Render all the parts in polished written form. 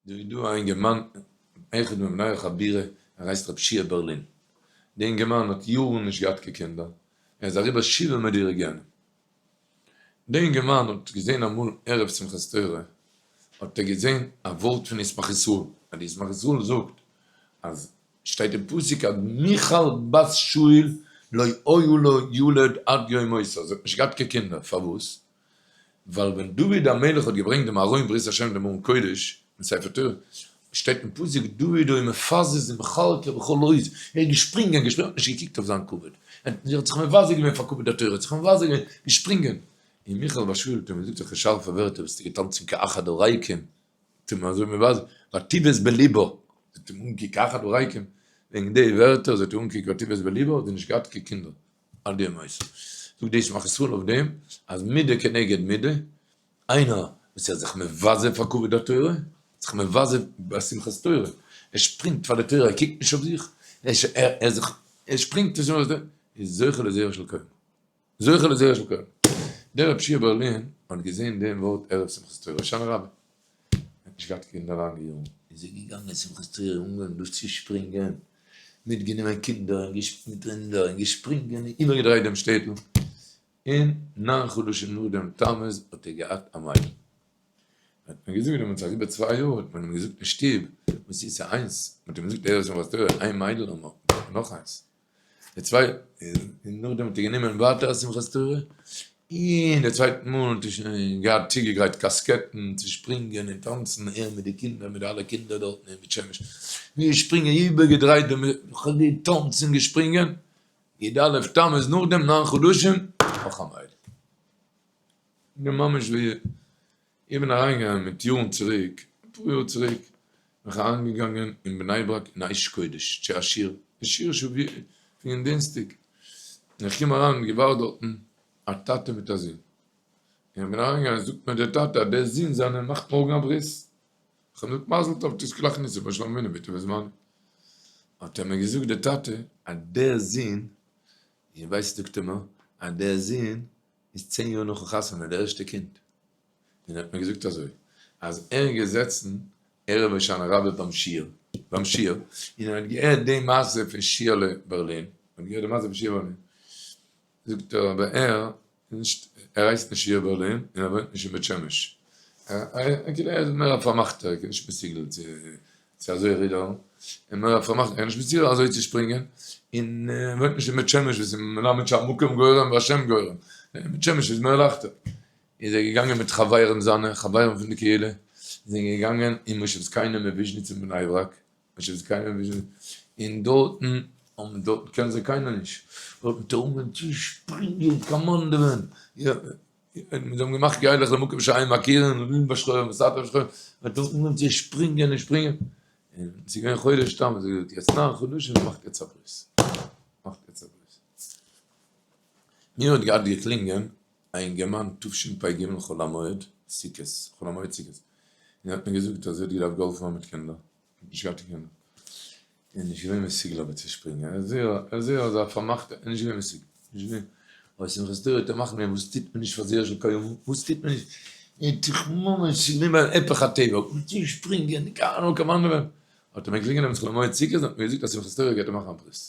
דא איז דא א אינגערמאן אחד מבני החבורה ער הייסט ר' שיע בערלין, די אינגערמאן האט יארן נישט געהאט קיין קינדער, ער איז אריבער שבעה מדורי גיהנום, די אינגערמאן האט געזען אמאל ערב שמחת תורה האט ער געזען א ווארט פון ישמח ישראל, אז די ישמח ישראל זאגט אז שטייט אין פסוק אז מיכל בת שאול לא היה לה ילד עד יום מותה, זי האט נישט געהאט קיין קינדער, פארוואס? ווייל ווען דוד המלך האט געברענגט דעם ארון ברית השם דעם ארון קודש אין ספר תורה, שטייט אין פסוק דוד היה מפזז ומכרכר בכל עוז, ער איז געשפרינגען געשפרינגען האט נישט געקוקט אויף זיין כבוד, ער האט זיך מבזה געווען פאר כבוד התורה, ער האט זיך מבזה געווען, געשפרינגען, און מיכל בת שאול האט אים געזאגט אזעלכע שארפע ווערטער ביסטו געטאנצן כאחד הריקים, האט אים אזוי מבזה, ותבז בלבה, זי האט אים אנגעקוקט כאחד הריקים, וועגן די ווערטער זי האט אים אנגעקוקט ותבז בלבה האט זי נישט געהאט קיין קינדער. עד יום מותו. זאגט די ישמח ישראל אויף דעם אז מידה כנגד מידה, איינער וואס איז זיך מבזה פאר כבוד התורה, זיך מבזה ביי שמחת תורה, ער שפרינגט פאר די תורה, ער קוקט נישט אויף זיך, ער זיך ער שפרינגט פאר שמחת תורה, איז זוכה לזרע של קיימא, זוכה לזרע של קיימא. דער רב שיע בערלין האט געזען דעם ווארט ערב שמחת תורה, הושענא רבה, ער האט נישט געהאט קינדער לאנגע יארן, איז ער געגאנגען שמחת תורה און אנגעהויבן דאס צו שפרינגען, מיטגענומען קינדער און מיט רינדער און געשפרינגען און איבערגעדרייט דעם שטעטל, און ניין חדשים נאך דעם תמוז האט ער געהאט א מיידל. האט מען געזאגט דעמאלטס אריבער צוויי יאר האט מען אים געזאגט אין שטוב, וואס איז ס'איז איינס, מען האט אים געזאגט ערב שמחת תורה איין מיידל האבן מיר, נאך איינס. די צוויי און נאכדעם האט ער גענומען ווייטער א שמחת תורה, און די צווייטע מאל האט ער שוין געהאט צוגעגרייט קאסקעטן צו שפרינגען און טאנצן, ער מיט די קינדער מיט די אלע קינדער דארטן אין בית שמש, געשפרינגען איבערגעדרייט דעם געטאנצן געשפרינגען, י"א תמוז נאכדעם ניין חדשים נאך א מיידל. ממש ווי איך בין אריינגעגאנגען מיט יארן צוריק, אפאר יאר צוריק, בין איך אריינגעגאנגען אין בני ברק אין אש קודש צו א שיעור, די שיעור איז פון דינסטאג, און איך קום אריין און געווארט דארטן א טאטע מיט א זון, און איך בין אריינגעגאנגען זאגט מיר דער טאטע אז דער זון זיינער מאכט מארגן א ברית, איך האב געזאגט מזל טוב תזכה להכניסו בשלום אבינו בעתו ובזמנו, האט ער מיר געזאגט דער טאטע אז דער זון, איר ווייסט זאגט ער מיר אז דער זון איז צען יאר נאכן חתונה די ערשטע קינד, און ער האט מיר געזאגט אזוי, אז ער איז געזעצן ערב הושענא רבה ביים שיעור, ביים שיעור, און ער האט געהערט די מעשה פון שיעלע בערלין, ער האט געהערט די מעשה פון שיעלע בערלין, זאגט ער אבער ער איז נישט, ער הייסט נישט שיע בערלין, און ער וואוינט נישט אין בית שמש, ער איז מער א פארמאכטער, ער איז נישט מסוגל צו צו אזוי רודערן, און מער א פארמאכטער, ער איז נישט מסוגל אזוי צו שפרינגען, און ער וואוינט נישט אין בית שמש וואס איז מלמד שהמקום גורם והשם גורם, אין בית שמש איז מער לייכטער. איז ער געגאנגען מיט חברים זיינע, חברים פון די קהילה, זענען געגאנגען אין מושב זקנים מוויזשניץ אין בני ברק, מושב זקנים מוויזשניץ, און דארטן האבן דארטן קען זיי קיינער נישט, דארטן האט ער אנגעהויבן צו שפרינגען קאמאנדעווען, יא, זיי האבן געמאכט ילך למקום שאין מכירין, לין בשחורים וסתר בשחורים, מען האט אנגעהויבן צו שפרינגען און שפרינגען, און ס'איז געווען חודש תמוז, האט ער געזאגט יעצט ניין חדשים מאכט יעצט א ברית, מאכט יעצט א ברית. מיר האט געהאט געקלינגען א אינגערמאן תשפ"ג חול המועד סוכות, חול המועד סוכות, און ער האט מיר געזאגט אז ער האט געדארפט געהאלפן ווערן מיט קינדער, האט נישט געהאט קיין קינדער, און נישט געווען מסוגל אבער צו שפרינגען, ער איז זייער ער איז זייער אזא פארמאכטער, ער איז נישט געווען מסוגל, נישט געווען, אבער שמחת תורה האט ער מחמיר געווען, וואס טוט מען נישט פאר זרע של קיימא, וואס טוט מען נישט, ער האט זיך ממש ס'איז געווען ביי אים היפך הטבע, און צו שפרינגען, קיין קאמאנדעווען, האט ער מיר געקלינגען דעם חול המועד סוכות און האט מיר געזאגט אז שמחת תורה גייט ער מאכן א ברית.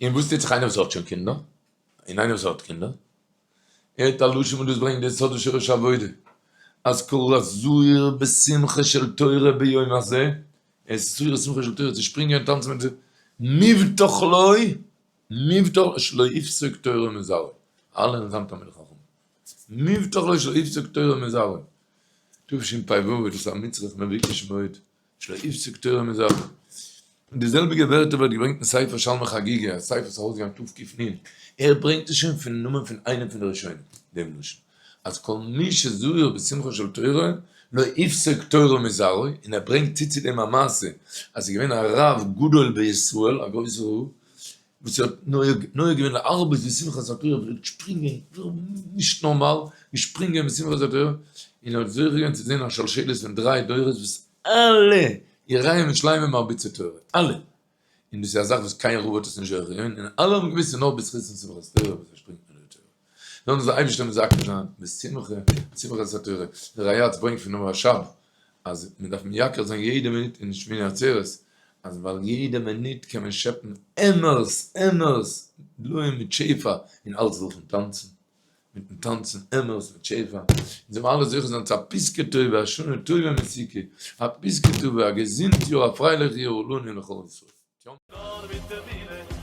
און וואס טוט זיך איינער וואס האט שוין קינדער? און איינער וואס האט קינדער? ער האט א לשון וואס דאס ברענגט די יסוד ושורש העבודה, אז כל הזהיר בשמחה של תורה ביום הזה, ער איז זהיר בשמחה של תורה צו שפרינגען און טאנצן מיט די, מובטח לו, מובטח שלא יפסוק תורה מזרעו, אלע זענען זיין תלמידי חכמים, מובטח לו שלא יפסוק תורה מזרעו, תשפ"ו איז דאס א מצרך מבוקש מאוד. שלא יפסוק תורה מזרעו. און די זעלביגע ווערטער ווערט געברענגט אין ספר שלמי חגיגה, א ספר וואס איז ארויסגעגאנגען תק"נ, ער ברענגט עס שוין פון נאמען פון איינעם פון די ראשונים, דעם לשון, אז כל מי שזהיר בשמחה של תורה לא יפסוק תורה מזרעו, און ער ברענגט צו צו דעם א מעשה, אז ס'איז געווען א רב גדול בישראל, א גרויסער רב, וואס האט נוהג געווען להרבות בשמחת התורה, פלעגט שפרינגען נישט נארמאל, געשפרינגען בשמחת התורה, און האט זוכה געווען צו זען א שלשלת פון דריי דורות וואס אלע יראים ושלמים מרביצי תורה, אלע! און דאס איז א זאך וואס קיין רב האט עס נישט זוכה געווען, און אלע האבן געוואוסט ס'איז נאר בזכות פון שמחת תורה וואס ער שפרינגט מיט די תורה. זאל אונז דער אייבערשטער מזכה זיין בשמחה, שמחת התורה, דער ריי"צ ברענגט פונעם רש"ב אז מען דארף מייקר זיין יעדע מינוט אין שמיני עצרת, אז ווייל יעדע מינוט קען מען שעפן עמערס עמערס דלועים מיט שפע און אלץ דורכן טאנצן, מיטן טאנצן עמערס מיט שפע, אונז זאלן אלע זוכה זיין צו א פסקה טובה, א שנה טובה ומתוקה, א פסקה טובה, א געזונט יאר, א פרייליך יאר, לנו ולכל ישראל. נאר מיט אמונה.